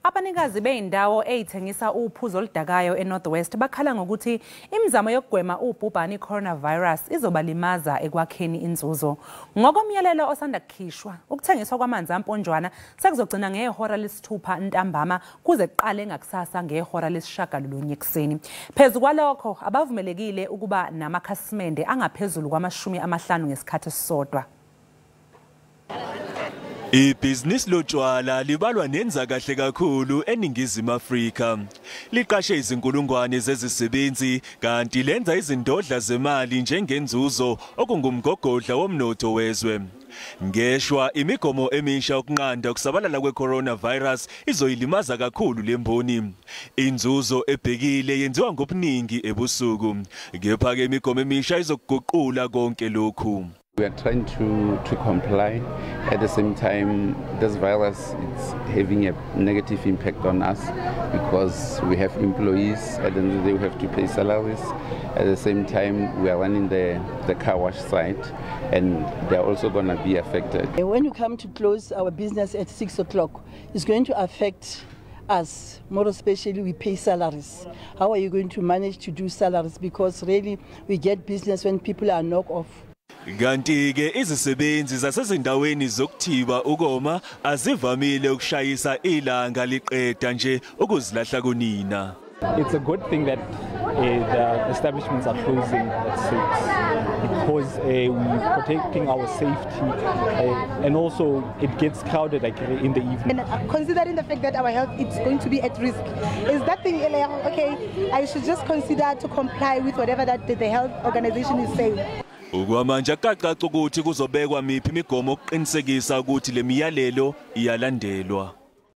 Abanikazi beyindawo eyithengisa uphuzo oludakayo eNorth West bakhala ngokuthi imizamo yokugwema ubhubhane i-coronavirus izobalimaza ekwakheni inzuzo. Ngokomyalelo osanda kukhishwa, ukuthengiswa kwamanzi amponjwana sekuzogcina ngehora lesithupha ntambama kuze kuqale ngakusasa ngehora lesishiyagalolunye ekuseni. Phezu kwalokho, abavumelekile ukuba namakhasimende angaphezulu kwama-50 ngesikhathi esisodwa. Ibhizinisi lotshwala libalwa nenza kahle kakhulu eNingizimu Afrika. Liqashe izinkulungwane zezisebenzi kanti lenza izindodla zemali njengenzuzo okungumgogodla womnotho wezwe. Ngeshwa imigomo emisha ukunqanda ukusabalala kwe-coronavirus izoyilimaza kakhulu lemboni. Inzuzo ebhekile yenziwa ngobuningi ebusuku. Kepha-ke imigomo emisha izokuguqula konke lokhu. We are trying to comply. At the same time, this virus is having a negative impact on us because we have employees. At the end of the day, we have to pay salaries. At the same time, we are running the car wash site, and they are also going to be affected. When you come to close our business at 6 o'clock, it's going to affect us, more especially we pay salaries. How are you going to manage to do salaries? Because really, we get business when people are knocked off. Kanti-ke izisebenzi zasezindaweni zokuthiba ukoma azivamile ukushayisa ilanga liqeda nje ukuzilahla kunina. It's a good thing that the establishments are closing at 6 because we're protecting our safety and also it gets crowded like in the evening. And considering the fact that our health is going to be at risk, is that thing, okay, I should just consider to comply with whatever that the health organization is saying. Okwamanje akucaci ukuthi kuzobekwa miphi imigomo ukuqinisekisa ukuthi le miyalelo iyalandelwa.